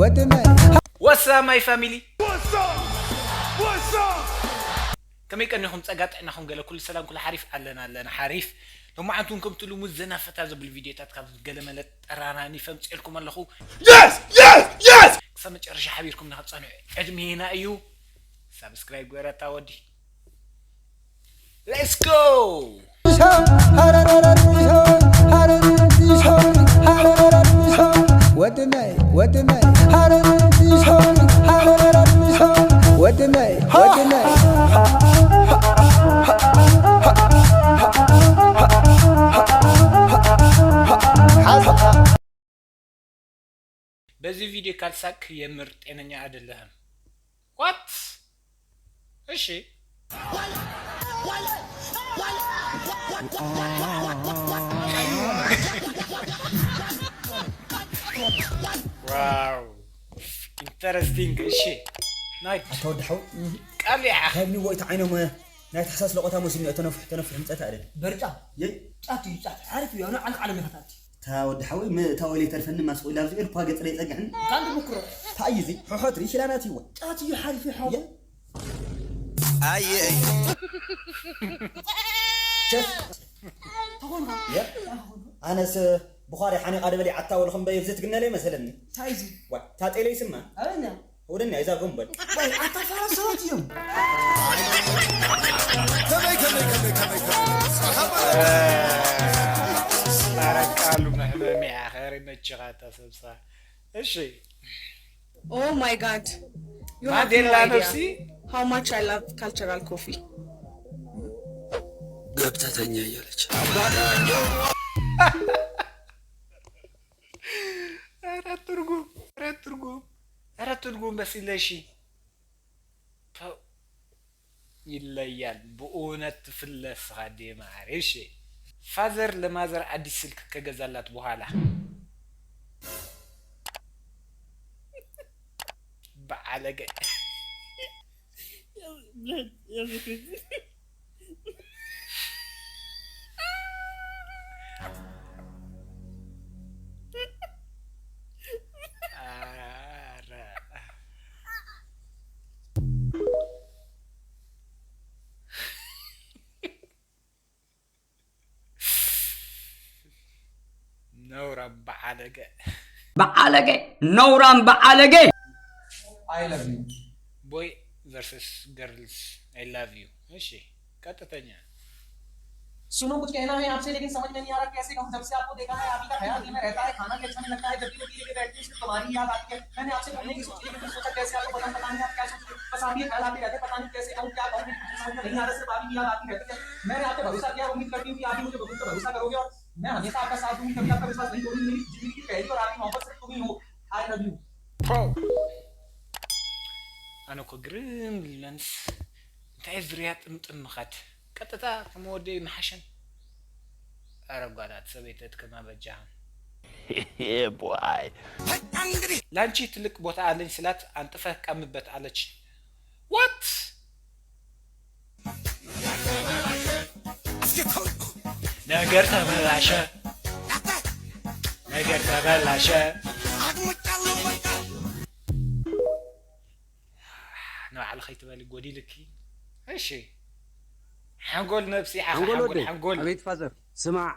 ወድመ What's up my family? ከመይ ቀኒኹም? ጸጋ ጥዕናኹም ገለ ኩሉ ሰላም ኩሉ ሓሪፍ ኣለና ኣለና ሓሪፍ። ሎማዓንቱን ከምቲ ልሙድ ዘና ፈታ ዘብል ቪድዮታት ካብ ገለ መለ ጠራናኒ ፈምጽኤልኩም ኣለኹ። Yes! Yes! Yes! ክሳብ መጨረሻ ሓቢርኩም ንክትጸንሑ ዕድሜና እዩ። ሳብስክራይብ ግበረታ ወዲ። Let's go! ወድመይ ወድመይ ወድመይ ወድመይ በዚህ ቪዲዮ ካልሳክ የምር ጤነኛ አይደለህም። What? እሺ wow interesting። እሺ ናይ ተወድሐው ቃል ይዓ ካብ ንወይት ዓይኖም ናይ ተሓሳስ ለቆታ መሲሉ ተነፍሕ ተነፍሕ ምፀት ኣደል በርጫ የይ ጫት እዩ ጫት ሓሪፍ እዩ ኣነ ዓልክ ዓለም ኢኻ ትኣቲ እታ ወዲ ሓወይ እታ ወይለይ ተርፈኒ ማስቆ ኢላ ኣብዚ ኤርኳ ገፅለይ ፀግዕን ካንዲ ሙክሮ እንታይ እዩ እዚ ሕሖት ሪሽላናት ይዋ ጫት እዩ ሓሪፍ እዩ ሓው ሸፍ ኣነስ ብዃሪ ሓኒቓ ደበሊ ዓታ ወልኹም በይ ብዚ ትግነለይ መሰለኒ እንታይ እዚ ዋ ታጤለይ ስማ ኣበኛ ወደኛ እዛ ጎንበል ወይ ኣታ ፈረሰባት እዮም ቃሉ መሕመሚያ ኸሪ መችኻ ተሰብሳ እሺ Oh my god. You have ማንዴላ no idea ነፍሲ how much I love cultural coffee. ገብተተኛ እያለች ኧረ ትርጉም ኧረ ትርጉም ኧረ ትርጉም በስ ይለሺ ተው ይለያል ብእውነት ትፍለስ ኻዴ ማሪ እሺ ፋዘር ለማዘር አዲስ ስልክ ከገዛላት በኋላ በዓለገ ነውራም በዓለገ በዓለገ ነውራም በዓለገ I love you boy versus girls I love you እሺ ቀጥተኛ सुनो कुछ कहना है आपसे लेकिन समझ में नहीं आ रहा कैसे कहूँ जब से आपको देखा है आप ही का ख्याल दिल में रहता है खाना भी अच्छा नहीं लगता है जब भी रोटी लेके बैठती हूँ सिर्फ तुम्हारी याद आती है मैंने आपसे करने की सोची लेकिन फिर सोचा कैसे आपको बताऊँ पता नहीं आप क्या सोचते बस आप ये ख्याल आते रहते पता नहीं कैसे कहूँ क्या कहूँ कुछ समझ में नहीं आ रहा सिर्फ आप ही की याद आती रहती है मैंने आप पे भरोसा किया उम्मीद करती हूँ कि आप भी मुझे मुझ पे भरोसा करोगे और मैं हमेशा आपका साथ दूंगी कभी आपका विश्वास नहीं तोड़ूंगी मेरी जिंदगी की पहली और आखिरी मोहब्बत सिर्फ तुम ही हो I love you ኣነ እኮ ግርም ኢሉለንስ እንታይ ዝርያ ጥምጥም ምኻድ ቀጥታ ከም ወደይ ምሓሸን ኣረ ጓላት ሰበይተት ከማ በጃኻ boy ላንቺ ትልቅ ቦታ አለኝ ስላት አንጥፈህ ቀምበት አለች what ነገር ተበላሸ ነገር ተበላሸ ንባዕሊ ከይትበሊ ጎዲልኪ እሺ ሓንጎል ነብሲ ዓኻ ሓንጎል ሓንጎል ወደይ ሓንጎል ኣቤት ፋዘር ስማዕ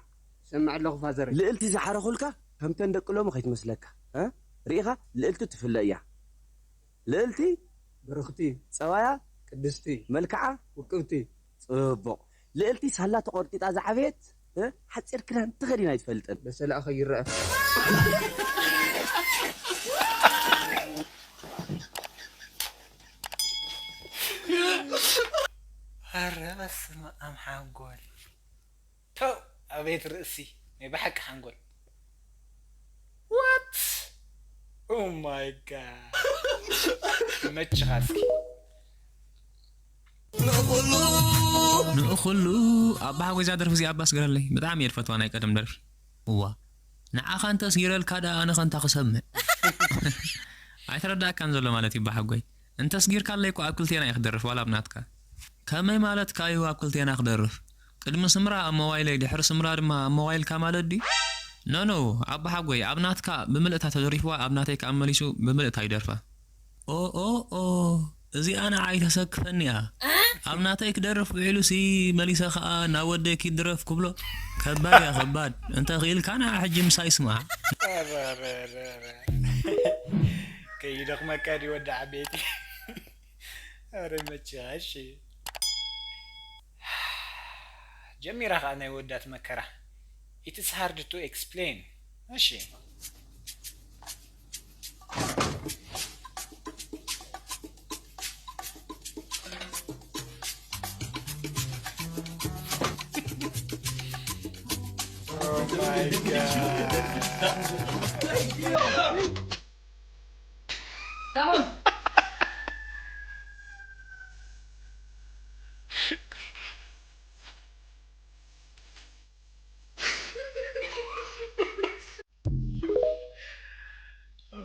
ሰምዕ ኣለኹ ፋዘር ልእልቲ ዝሓረኹልካ ከምተን ደቂ ሎሚ ከይትመስለካ እ? ርኢኻ ልእልቲ ትፍለ እያ ልእልቲ ብርኽቲ ጸባያ ቅድስቲ መልክዓ ውቅብቲ ጽቡቕ ልእልቲ ሳላ ተቖርጢጣ ዝዓበየት እ? ሓጺር ክዳን ተኸዲና ኣይትፈልጥን በሰላእ ከይረአ ኧረ በስመ ኣብ ሓንጎል ተው ኣቤት ርእሲ ናይ ብሓቂ ሓንጎል what oh my god ይመችኻ እስኪ ንእኹሉ ኣባሓጎይ እዛ ደርፊ እዚኣ ኣባ ስገረለይ ብጣዕሚ እየ ዝፈትዋ ናይ ቀደም ደርፊ እዋ ንዓኻ እንተ ስጊረልካ ደኣ ኣነ ኸንታ ክሰምዕ ኣይተረዳእካን ዘሎ ማለት እዩ ኣባሓጎይ እንተ ስጊርካለይ እኮ ኣብ ክልቴና እየ ክደርፍ ዋላ ኣብ ናትካ ከመይ ማለትካ እዩ ኣብ ክልቴና ክደርፍ ቅድሚ ስምራ ኣብ ሞባይለይ ድሕሪ ስምራ ድማ ኣብ ሞባይልካ ማለት ድዩ ኖ ኖ፣ ኣባሓጎይ፣ ኣብ ናትካ ብምልእታ ተደሪፍዋ፣ ኣብ ናተይ ከኣ መሊሱ ብምልእታ ይደርፋ። ኦ ኦ ኦ፣ እዚኣ ንዓይ ተሰክፈኒ እያ። ኣብ ናተይ ክደርፍ ውዒሉ ሲ መሊሰ ከኣ ናብ ወደይ ኪድ ድረፍ ክብሎ፣ ከባድ እያ፣ ከባድ። እንተ ክኢልካ ንዓ ሕጂ ምሳይ ስማዕ። ኧረ፣ ኧረ፣ ኧረ፣ ኧረ። ከይደኽመካ ድዩ ወዲ ዓበይቲ? ኧረ መቸ፣ እሺ። ጀሚራ ኸኣ ናይ ወዳት መከራ። It's hard to explain። እሺ። Oh my God.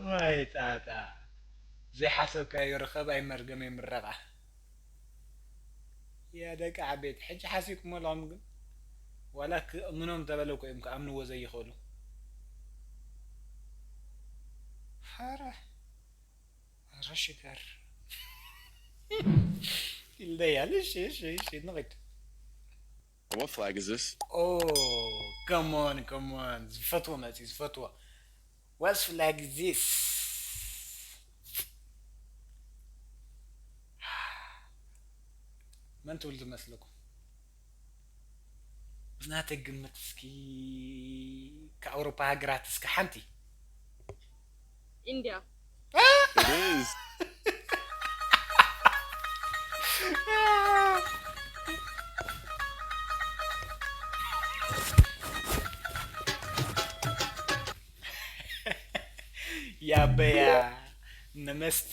ዋይ ጣጣ፣ ዘይሓሰብካዮ ርኸብ ኣይመርገም የምረቓ። ያ ደቂ ዓበይቲ፣ ሕጂ ሓሲብኩሞ ኣለኹም ግን፣ ዋላ ክእምኖም ተበለኩ እዮም ክኣምንዎ ዘይኽእሉ። ፋራ። ኧረ ሽገር። ይልደያል። እሺ፣ እሺ፣ እሺ፣ ንኺድ። What flag is this? Oh, come on, come on. ዝፈትዎ መፂ፣ ዝፈትዎ። What flag is this? መን ትብል ዝመስለኩም? ብናተይ ግምት እስኪ ካብ ኣውሮፓ ሃገራት እስኪ ሓንቲ። ኢንድያ። It is. ያበያ ነመስቲ።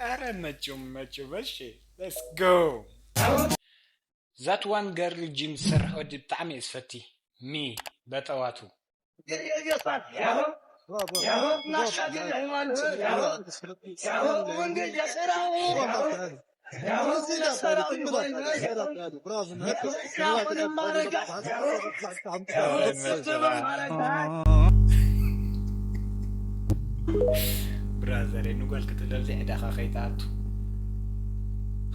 ኣረ መቹም መቹም። እሺ፣ let's go። That one girl gym ዝሰርሕ ወዲ ብጣዕሚ እየ ዝፈቲ። ሚ በጠዋቱ። ብራዘር ንጓል ክትብለሉ ዕዳኻ ከይትኣቱ።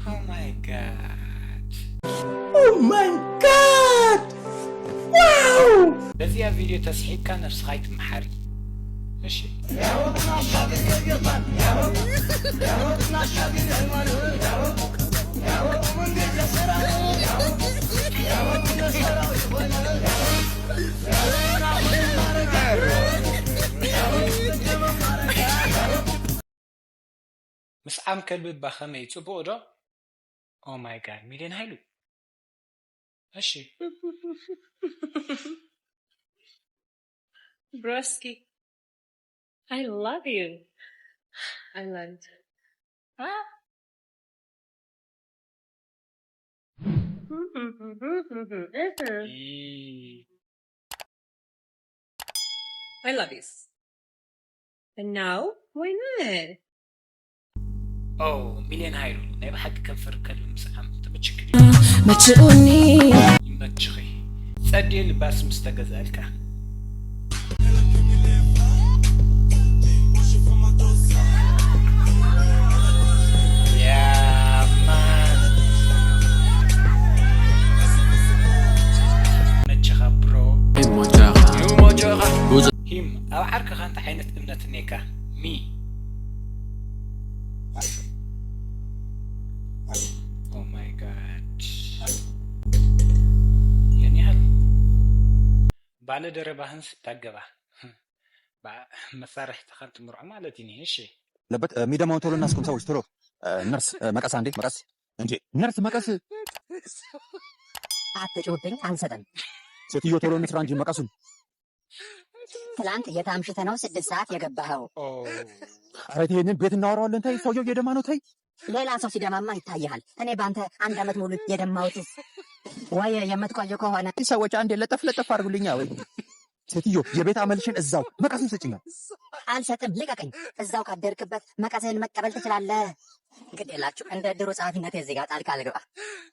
Oh my God. Oh my God. Wow. በዚኣ ቪድዮ ተስሒብካ ነብስኻ ኣይትመሓሪ። እሺ። ምስዓም ከልቢ እባ ከመይ ጽቡቕ ዶ? Oh my God፣ ሚልዮን ሃይሉ። እሺ። Broski, I love you. I love you. Ah. ኢ። I love you. And now, why not? ኦ፣ ሚልዮን ሃይሉ፣ ናይ ብሓቂ ከንፈር ከልቢ ምስዓም ትምችክ ድዩ? መችኡኒ። ይመችኺ። ጸድየ ልባስ ምስ ተገዝኣልካ። Yeah, man. መቸኻ፣ ብሮ። ሂም፣ ኣብ ዓርክኻ እንታይ ዓይነት እምነት እኔካ? ሚ። Oh my God። የኔ ያህል ባለ ደረባህን ስታገባ፣ ባ-፣ መሳርሕትኻን ትምርዖ ማለት እዩ። እሺ። ለበት፣ እ፣ ሚደማውን ቶሎ እናስኩም ሰዎች ቶሎ። እ፣ ነርስ፣ እ፣ መቀስ አንዴ፣ መቀስ። እንዴ፣ ነርስ መቀስ። አትጩህብኝ፣ አልሰጥም። ሴትዮ ቶሎ እንስራ እንጂ መቀሱን። ትላንት የት አምሽተህ ነው ስድስት ሰዓት የገባኸው? ኦ። ኧረ ተይ፣ ይሄንን ቤት እናወራዋለን። ተይ፣ ሰውየው እየደማ ነው። ተይ። ሌላ ሰው ሲደማማ ይታይሃል። እኔ በአንተ አንድ ዓመት ሙሉ የደማሁትስ? ወይ የምትቆይ ከሆነ ሰዎች አንዴ ለጠፍ ለጠፍ አድርጉልኛ ወይ። ሴትዮ፣ የቤት አመልሽን እዛው መቀሱን ስጭኛል። አልሰጥም፣ ልቀቀኝ። እዛው ካደርክበት መቀስህን መቀበል ትችላለህ። ግድ የላችሁ፣ እንደ ድሮ ጸሐፊነቴ እዚህ ጋር ጣልቃ ልግባ።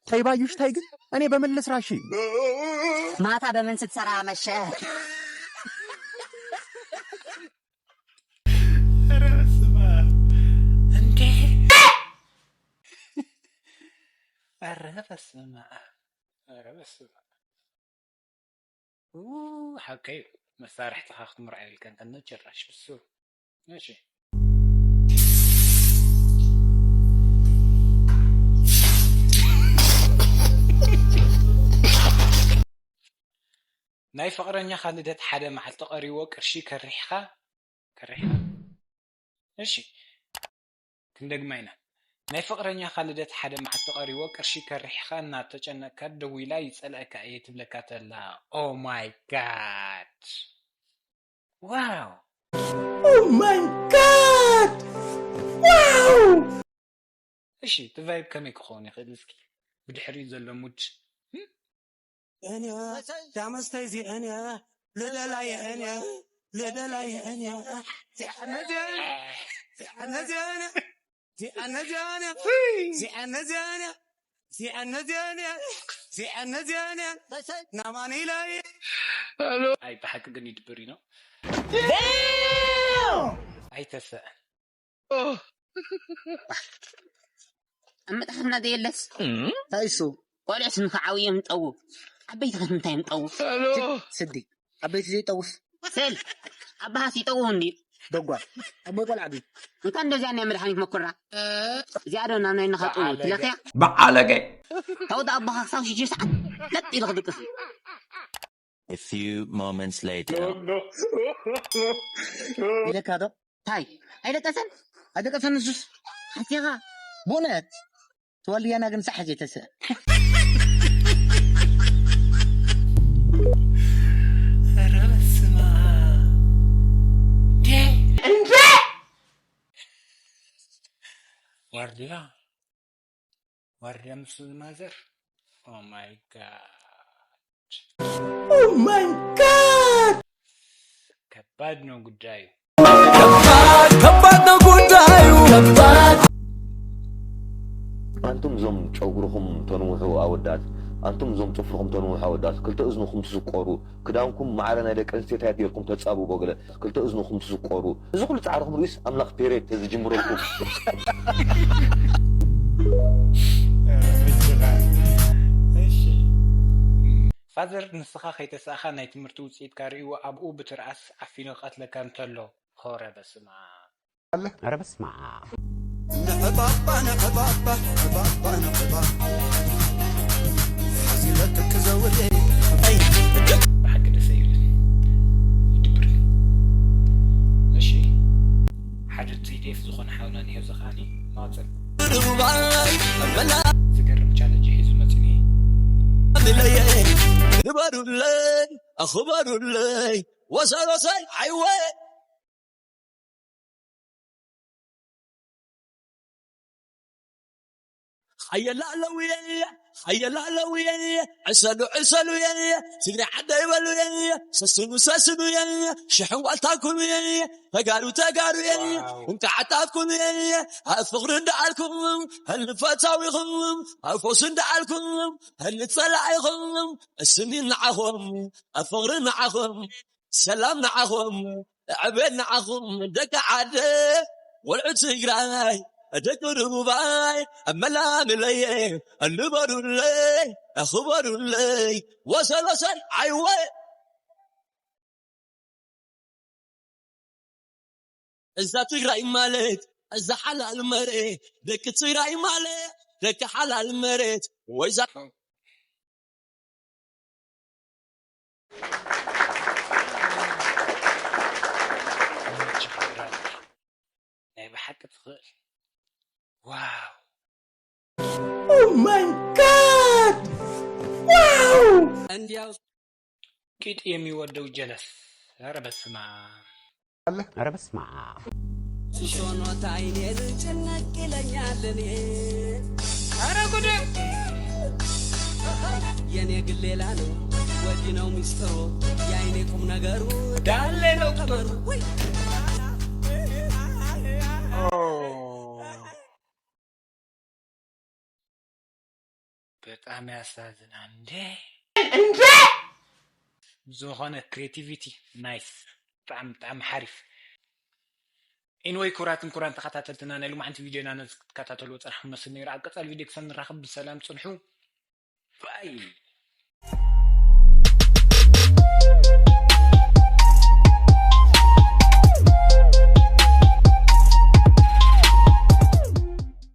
ተይ ባዩሽ፣ ተይ ግን እኔ በምን ልስራ? እሺ። ማታ በምን ስትሰራ መሸ? ኧረ በስመ አብ። እንዴ! ኧረ በስመ አብ። ኧረ በስመ አብ። ኡ፣ ሓቀይ መሳርሕትኻ ክትምርዖ የብልካን ከነ ጭራሽ ብሱ። እሺ። ናይ ፍቕረኛኻ ልደት ሓደ መዓልቲ ቀሪዎ ቅርሺ ከሪሕኻ ከሪሕኻ እሺ ክንደግማ ኢና ናይ ፍቕረኛኻ ልደት ሓደ መዓልቲ ቀሪዎ ቅርሺ ከሪሕኻ እናተጨነቅካ ደዊላ ይጸልእካ እየ ትብለካ ተላ oh my god wow Oh my god! Wow! እሺ እቲ vibe ከመይ ክኸውን ይኽእል እስኪ ብድሕሪኡ ዘሎ mood እኔ ዳመስተይ ዚእኔ ልደላይ እኔ ልደላይ እኔ ዚአነዚአነ ዚአነዚአነ ዚአነዚአነ ዚአነዚአነ ዚአነዚአነ ናማኒ ላይ ኣይ ብሓቂ ግን ይድብር እዩ ነው ኣይተሰእን ኣብ መጽሓፍና ዘየለስ እንታይ እሱ ቆልዑስ ንክዓብዩ እዮም ዝጠዉ ዓበይቲ ከስ እንታይ እዮም ጠዉ ስዲ ዓበይቲ ዘይጠውስ ስል ኣባሃስ ይጠዉ እንዲ ደጓ ኣቦይ ቆልዓ ድዩ እንካ እንደዚያ ናይ መድሓኒት መኩራ እዚኣ ዶ ናብ ናይ ንኻጡ ትለኽያ በዓለገ ተውዳ ኣቦኻ ክሳብ ሽሽ ሰዓት ለጥ ኢሉ ክድቅስ እዩ A few moments later. ኢለካ ዶ እንታይ ኣይደቀሰን ኣይደቀሰን ንሱስ ሓሲኻ ብእውነት ትወልየና ግን ሳሕ ዘይተስእ ኧረ በስመ አብ እንዴ ዋርድያ ዋርድያ ምስ ማዘር oh my god Oh my god! ከባድ ነው ጉዳዩ ከባድ ነው ጉዳዩ ከባድ ኣንቱም እዞም ጨጉርኹም ተንውሑ ኣወዳት ኣንቱም እዞም ፅፍርኹም ተንውሑ ኣወዳት ክልተ እዝንኹም ትስቆሩ ክዳንኩም ማዕረ ናይ ደቂ ኣንስትዮታት ጌርኩም ተፃብቦ ገለ ክልተ እዝንኹም ትስቆሩ እዚ ኩሉ ፃዕርኹም ርእዩስ ኣምላኽ ፔሬድ ተዝጅምረልኩም ፋዘር ንስኻ ከይተሳእኻ ናይ ትምህርቲ ውፅኢትካ ርእይዎ ኣብኡ ብትርኣስ ዓፊኑ ክቐትለካ እንተሎ ኾረ በስማ ኧረ በስመ ኣብ ንዕባባ ንዕባባ ዕባባ ንዕባ ሓዚለክ ክዘውር ብሓቂ ደስ ኣይብልን ይድብርን እሺ ሓደ ቲዲኤፍ ዝኾነ ሓውና ንሄው ዘኻኒ ማፀን ዝገርም ቻለንጅ ሒዙ መፂኒ ንበሩለይ ኣኽበሩለይ ወሰን ወሰን ዓይወ ሓየላ ኣለውየ ሓየላ ኣለውየ ዕሰሉ ዕሰሉየ ትግሪ ዓደይ በሉየ ሰስኑ ሰስኑየ ሽሕን ዋልታኩምየ ተጋሩ ተጋሩየ ቁምቲ ዓታትኩምየ ኣብ ፍቕሪ እንዳኣልኩም ህልፈታዊኹም ኣብ ፈውሲ እንዳኣልኩም ህልጸላኢኹም እስኒ ንዓኹም ኣብ ፍቕሪ ንዓኹም ሰላም ንዓኹም ዕቤት ንዓኹም ደቂ ዓደ ወልዑ ትግራይ ደቂ ርቡባይ ኣመላምለየ ንበሩለይ ኣኽበሩለይ ወሰን ወሰን ዓይወ እዛ ትግራይ ማለት እዛ ሓላል መሬት ደቂ ትግራይ ማለት ደቂ ሓላል መሬት ወይዛ ናይ ብሓቂ ትኽእል ዋው Oh my god! Wow! እንዲያው ቂጥ የሚወደው ጀለስ ኧረ በስማ ኧረ በስመ ኣብ ሶኖት አይኔ ልጨነቅ ይለኛል እኔ ኧረ ጉድ የኔ ግን ሌላ ነው ወዲ ነው ሚስጥሩ የአይኔ ቁም ነገሩ ዳሌ ነው ቅጠሩ በጣም ያሳዝናል እንዴ እንዴ ዝኾነ creativity nice ብጣዕሚ ብጣዕሚ ሓሪፍ። Anyway ክቡራትን ክቡራን ተኸታተልትና ናይ ሎማዓንቲ ቪድዮና ነዚ ክትከታተልዎ ፀናሕኩም መስል ነይሩ። ኣብ ቀፃሊ ቪድዮ ክሳብ ንራኸብ ብሰላም ፅንሑ። ባይ።